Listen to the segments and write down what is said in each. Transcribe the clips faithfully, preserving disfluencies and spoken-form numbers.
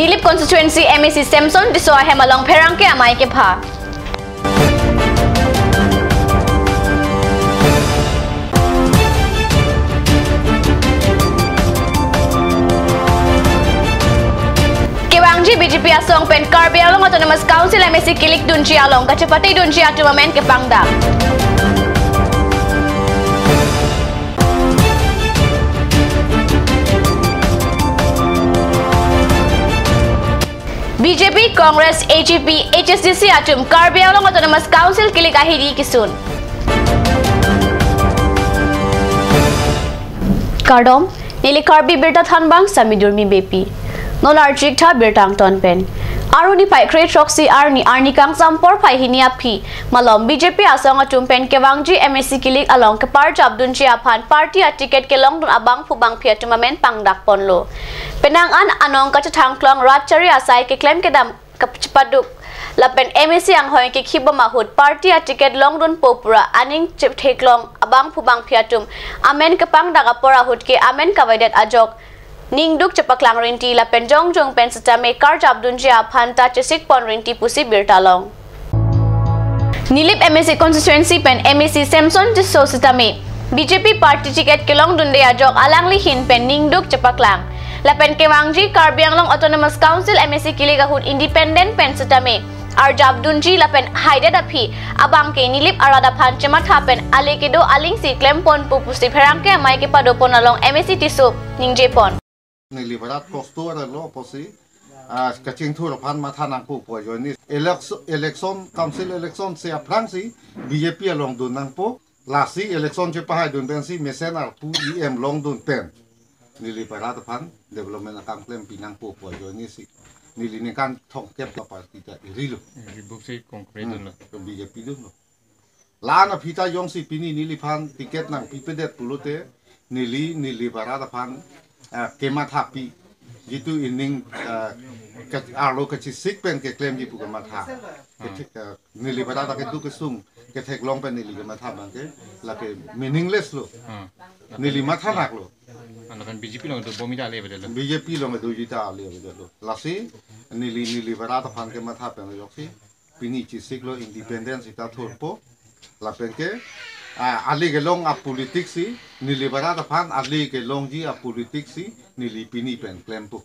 Nilip constituency M A C Samson Tisso ahem along pherangke amei kepha. Kevangji B J P asong pen Karbi Anglong Autonomous Council M A C kilik dunji along kachepate dunji atum amen kepangdak. B J P, Congress, A G P, H S D C atum Karbi Anglong Autonomous Council kilik ahidi kisun. Kardom, neli Karbi Birta Thanbang Sami Durmi Beypi. Non archik tha birta angton pen. Aruni phai kre throksi arni, arni kangsam porphai hini aphi, malom B J P asong atum pen kevangji M A C kilik along keparjap dunji aphan party aticket kelongdun abangphu bangphi atum amen pangdak ponlo. Penang an anong kachethangklong rat chari asai keklem kedam kachepaduk lapen M A C anghoi kekhibom ahut party aticket longdunpo pura aning chetheklong abangphu bangphi atum amen kepangdak apor ahut ke amen kavaidet ajok ningduk chepaklang rinti lapen jongjong pen sitame karjap dunji aphan ta chesik pon rinti pusi birta long. Nilip M A C constituency pen M A C Samson Tisso sitame B J P party ticket kelongdunde ajok alangli ahin pen ningduk chepaklang. Lapen kevangji Karbi Anglong Autonomous Council M A C kilik ahut independent pen sitame arjap dunji lapen haidet aphi abang ke Nilip arat aphan chematha pen ale kedo alingsi klem ponpo pusi pherangke amei kepado pon along M A C Tisso ningje pon. Nilip arat kosto arlo pusi, ah, kachingthur aphan matha nangpo pu ajoine. Election, election, council election si aphrangsi B J P along dun nangpo. Lasi election chepahai dun pensi mesen arpu E M longdun pen Nilip arat aphan development akam klempi nangpo pu ajoine si. Neli ningkan thomkep ta party ta irilo. Ribuk si Congress dunlo. Hmm, ke B J P dunlo. La-an aphi ta jongsi pini neliphan ticket nangpipedet pulote neli, Nilip arat aphan, eh, kemathapi. Jitu ining, eh, ke, arlo kachesik pen keklemji pu kematha. Kethek, eh, Nilip arat ta kedo kesung ketheklong pen neli kematha abang ke lake meaningless lo. Hmm. Neli matha naklo. Anakan B J P along dobom ta ale bedetlo. B J P along doji ta ale bedetlo. Lasi neli, Nilip arat aphan kematha pen joksi pini chesiklo independent sita thurpo. Lapen ke, ah, ale kelong apolitics si, Nilip arat aphan ale kelongji apolitics si neli pini pen klempo.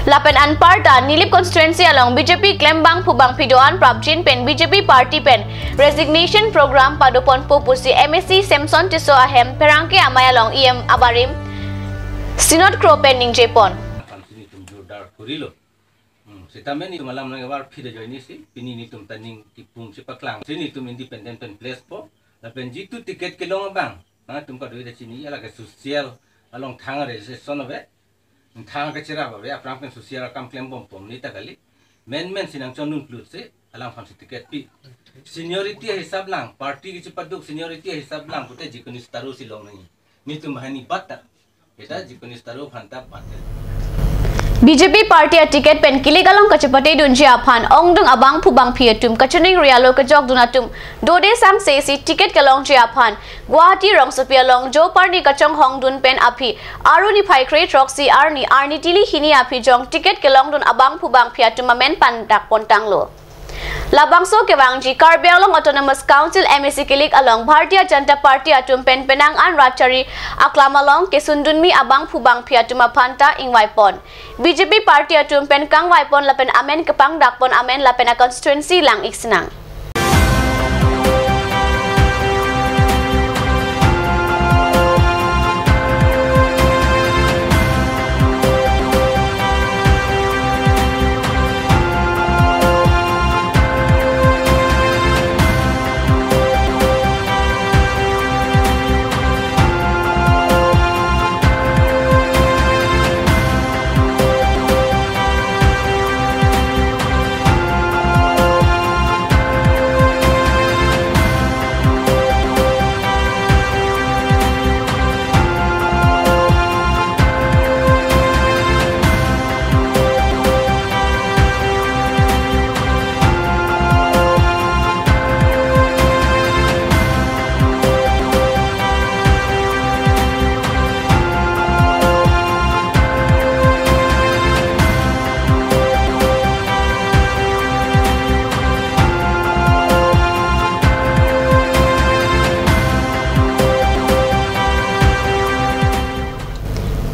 Lapen anparta Nilip constituency along B J P klembangphu bangphi do-an prapjin pen B J P party pen resignation program pado ponpo pusi M A C Samson Tisso ahem pherangke amei along E M abarim Sinot Kro pen ningje pon. Aphan si netum jordar korilo. Hmm, sitame netum alam nangkevarphi ajoine si, pini netum ta ning kipung chepaklang. Si netum independent pen place po, lapen jitu ticket kelong abang, ha, netum kadokave ta chini, lake social along thang registration ave, thang kacherap ave, aphrang pen social akam klembom pon ni ta kali. Menmen si nangchondun klut si, alangphan si ticket pi. Seniority hisab lang, party kachepaduk seniority hisab lang, pute jikoni sitame si long nangji. Netum bahani bat ta. Eta jikoni sitame aphan ta bat ta. B J P party aticket pen kilik along kachepate dunji aphan ongdung abangphu bangphi atum kachiningri alo kejokdun atum dode sangse si ticket kelongji aphan Guwahati rongsopi along jo parni kachonghongdun pen aphi aruni phai kre throksi arni, arni tili hini aphi jong ticket kelongdun abangphu bangphi atum amen pangdak pontanglo. Labangso kevangji Karbi Anglong Autonomous Council M A C kilik along Bharatiya Janata Party atum pen penang an rat chari aklam along kesundunmi abangphu bangphi atum aphan ta ingvai pon. B J P party atum pen kangvai pon lapen amen kepangdak pon amen lapen a constituency lang-ik sinang.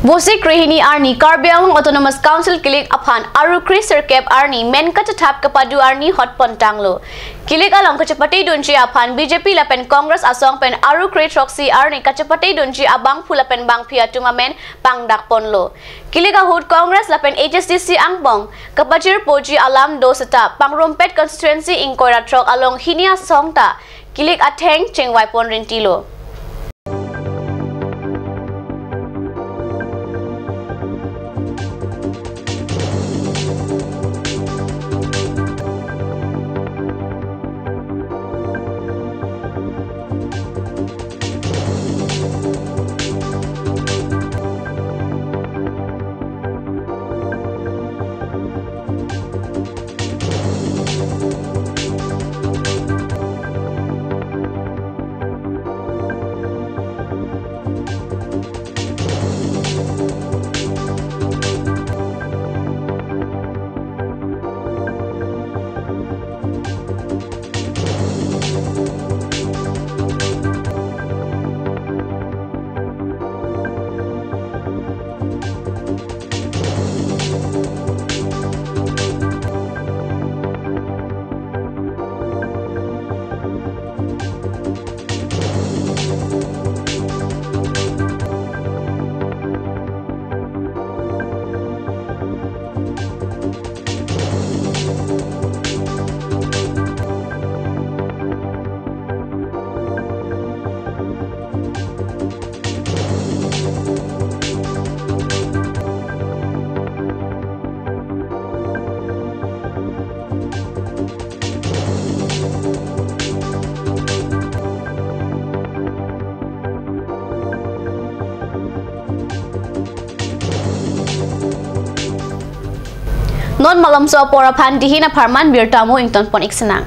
Vosik krehini arni Karbi Anglong Autonomous Council kilik aphan Aru kre sirkep arni men kachethap kapadu arni hotpon tanglo. Kilik along kachepate dunji aphan B J P lapen Congress asong pen Aru kre throksi arni kachepate dunji abangphu lapen bangphi atum amen pangdakponlo. Kilik ahut Congress lapen H S D C angbong kapachirpoji alam do seta Pangrumpet constituency ingkoi ra throk along hini asong ta kilik atheng chingvaipon rintilo. Non malomso apor aphan dihin apharman birta mo ingtonpon iksinang.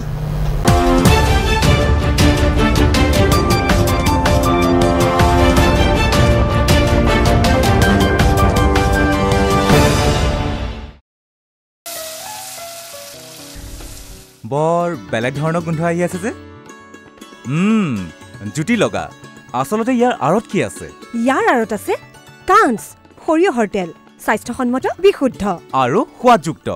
বৰ বেলেগ ধৰণৰ গোন্ধ আহি আছে যে। উম, জুতি লগা। আচলতে ইয়াৰ আঁৰত কি আছে? ইয়াৰ আঁৰত আছে কাঞ্চ, সৰিয়হৰ তেল, স্বাস্থ্যসন্মত, বিশুদ্ধ। আৰু সোৱাদযুক্ত।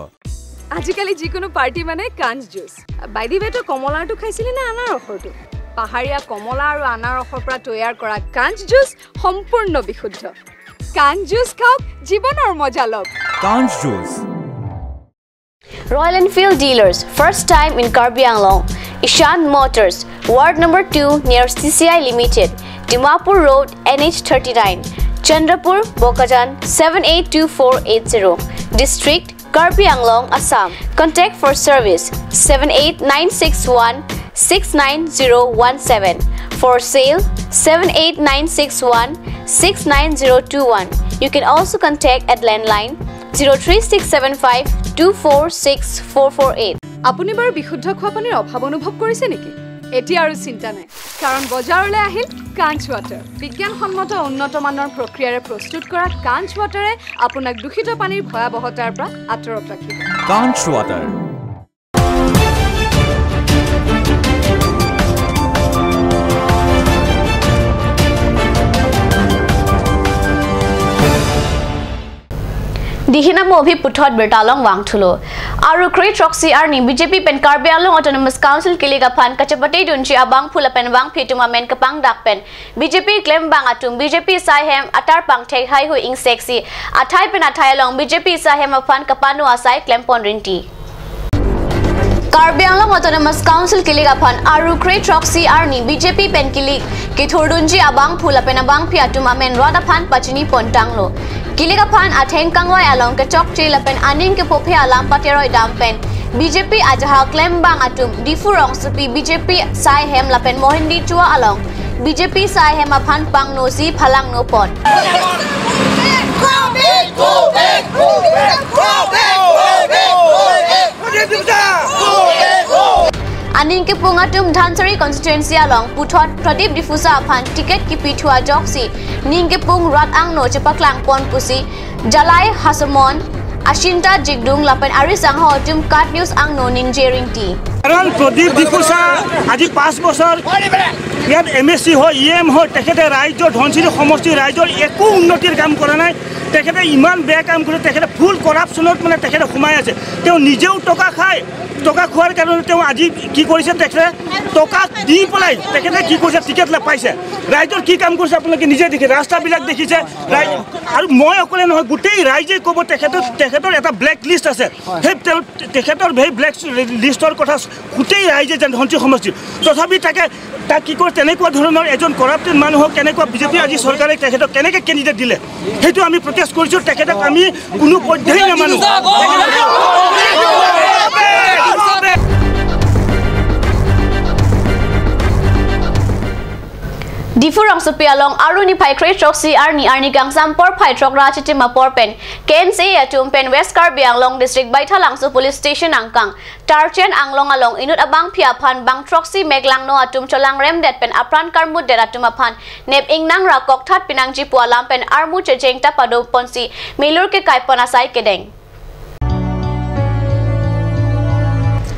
আজিকালি যিকোনো পাৰ্টি মানে কাঞ্চ জুচ। By the way, তই কমলাৰটো খাইছিলি নে আনাৰসৰটো? পাহাৰীয়া কমলা আৰু আনাৰসৰ পৰা তৈয়াৰ কৰা কাঞ্চ জুচ সম্পূৰ্ণ বিশুদ্ধ। কাঞ্চ জুচ খাওক, জীৱনৰ মজা লওক। কাঞ্চ juice. Royal Enfield Dealers, first time in Karbi Anglong. Ishan Motors, Ward number two near C C I Limited, Dimapur Road, N H thirty-nine, Chandrapur, Bokajan, seven eight two four eight zero. District, Karbi Anglong, Assam. Contact for service, seven eight nine six one six nine zero one seven. For sale, seven eight nine six one six nine zero two one. You can also contact at landline zero three six seven five two four six four four eight. আপুনি বাৰু বিশুদ্ধ খোৱা পানীৰ অভাৱ অনুভৱ কৰিছে নেকি? এতিয়া আৰু চিন্তা নাই, কাৰণ বজাৰলৈ আহিল কাঞ্চ ৱাটাৰ। বিজ্ঞানসন্মত উন্নত মানৰ প্ৰক্ৰিয়াৰে প্ৰস্তুত কৰা কাঞ্চ ৱাটাৰে আপোনাক দূষিত পানীৰ ভয়াৱহতাৰ পৰা আঁতৰত ৰাখিব। কাঞ্চ water. Dihin amo aphi puthot birta along vangthulo. Aru kre throksi arni B J P pen Karbi Anglong Autonomous Council kilik aphan kachepate dunji abangphu lapen bangphi atum amen kapangdak pen B J P klembang atum B J P asai ahem atar pangthek haihui ingseksi athai pen athai along B J P asai ahem aphan kapano asai klempon rinti. Karbi Anglong Autonomous Council kilik aphan aru kre throksi arni B J P pen kilik kethurdunji abangphu lapen abangphi atum amen rat aphan pachini pontanglo. Kilik aphan atheng kangvai along kechokche lapen aning kepophe alam pateroi dam pen B J P ajahak klembang atum Diphu rongsopi B J P asai ahem lapen Mohendi Chua along B J P asai ahem aphan pangnosi phalangnopon. Aning kepung atum Dhansiri constituency along puthot Pradip Diphusa aphan ticket kipithu ajoksi ning kepung rat angno chepaklangpon pusi Jalai Hasomon, Ashinta Jigdung lapen ari sangho atum KAT News angno ningje rinti. কাৰণ প্ৰদীপ ডিফুচা আজি পাঁচ বছৰ ইয়াত M A চি হয়, E M হয়, তেখেতে ৰাইজৰ, ধনশিৰি সমষ্টিৰ ৰাইজৰ একো উন্নতিৰ কাম কৰা নাই। তেখেতে ইমান বেয়া কাম কৰিছে, তেখেতে ফুল কৰাপশ্যনত মানে তেখেতে সোমাই আছে। তেওঁ নিজেও টকা খায়, টকা খোৱাৰ কাৰণে তেওঁ আজি কি কৰিছে, তেখেতে টকা দি পেলাই তেখেতে কি কৰিছে, টিকেট নাপাইছে। ৰাইজৰ কি কাম কৰিছে আপোনালোকে নিজে দেখিছে, ৰাস্তাবিলাক দেখিছে। ৰাই-, আৰু মই অকলে নহয়, গোটেই ৰাইজে ক'ব তেখেতৰ, তেখেতৰ এটা ব্লেক লিষ্ট আছে। সেই তেওঁ, তেখেতৰ সেই ব্লেক লিষ্টৰ কথা গোটেই ৰাইজে জানে ধনশিৰি সমষ্টিৰ। তথাপি তাকে, তাক কি কয়, তেনেকুৱা ধৰণৰ এজন কৰাপ্টেড মানুহক কেনেকুৱা বিজেপি আজি চৰকাৰে তেখেতক কেনেকে কেণ্ডিডেট দিলে, সেইটো আমি প্ৰটেষ্ট কৰিছো। তেখেতক আমি কোনো পধ্যেই নামানো। Diphu rongsopi along Aru niphai kre throksi arni arni kangsam porphai throk ra chitim apor pen K N C A atum pen West Karbi Anglong District Baithalangso Police Station angkang Tarchen Anglong along inut abangpi aphan bang throksi meklangno atum cholangremdet pen apran karmutdet atum aphan nep ingnang ra kokthat pinangji pu alam pen armu checheng ta padoponsi milur kekaipon asai kedeng.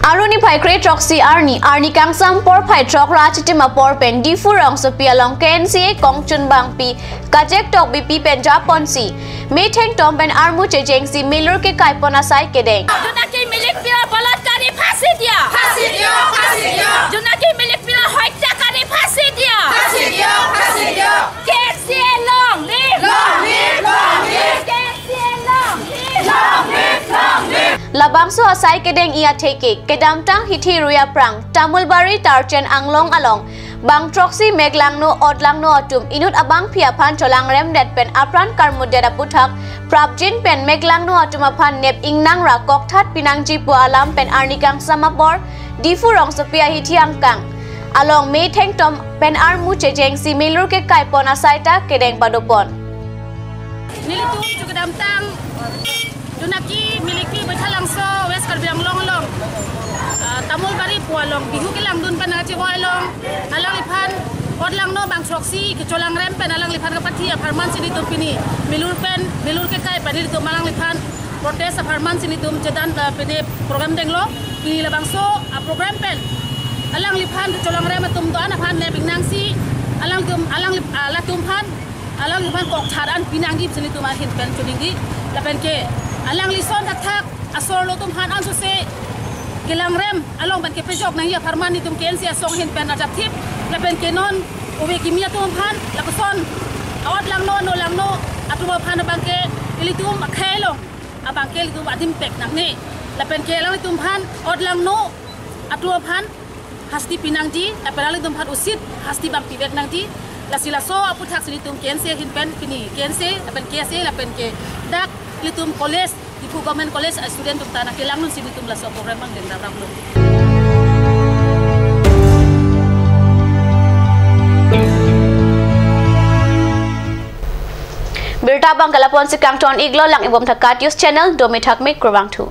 Aru niphai kre throksi arni, arni kangsam porphai throk ra chitim apor pen Diphu rongsopi along K N C A kongchun bangpi kachek tokbipi pen japonsi methengtom pen armu chechengsi milur kekaipon asai kedeng. জোনাকী মিলিক পিয়ৰ বলাৎকাৰী ফাঁচী দিয়া। ফাঁচী দিয়ক, ফাঁচী দিয়ক। জোনাকী মিলিক পিয়ৰ হত্যাকাৰী ফাঁচী দিয়া। ফাঁচী দিয়ক, ফাঁচী দিয়ক। K N C A long live। Long live, long live। K N C A long live। Long live, long live। Labangso asai kedeng-i atheke, kedamtang hithi rui aphrang, Tamulbari Tarchen Anglong along, bang throksi meklangno otlangno atum inut abangpi aphan cholangremdet pen apran karmutdet aputhak prapjin pen meklangno atum aphan nep ingnang ra kokthat pinangji pu alam pen arni kangsam apor Diphu rongsopi ahithi angkang along methengtom pen armu chechengsi milur kekaipon asai ta kedeng padopon. Nelitum chu kedamtang Junaki Miliki Baithalangso West Karbi Anglong along, ah, Tamulbari pu along Bihu kelangdun pen nangchevoi along alangliphan otlangno bang throksi kecholangrem pen alangliphan kapathi apharman si nelitum pini milur pen, milur kekai pen nelitum alangliphan protest apharman si nelitum chedan, ah, pini program denglo. Pini labangso a-program pen alangliphan cholangrem atum do-an aphan nep ingnangsi alangtum, alanglip-, ah, latum aphan alangliphan kokthat an pinangji si nelitum ahin pen choningri. Lapen ke alangli ason thakthak asor lo atum aphan ansose kelangrem along pen kepejok nangji apharman nelitum K N C A asong ahin pen arjap thip. Lapen ke non ove kimi atum aphan lapuson otlangno, nolangno atum aphan abangke ilitum akhei along abangke ilitum adim pek nangne. Lapen ke alanglitum aphan otlangno atum aphan hasti pinangji, lapen alanglitum aphan usit hasti bang pivek nangji. Lasi laso aputhak si nelitum K N C A ahin pen pini, K N C A lapen K S A lapen ke dak ilitum college, Diphu Government College a-student atum ta nangkelangdun si nelitum laso program bang deng rap raplo. Birta bang ke lapu-an si kangton-iklo, lang-ik bom tha KAT News Channel, dome thakme, kurvangthu.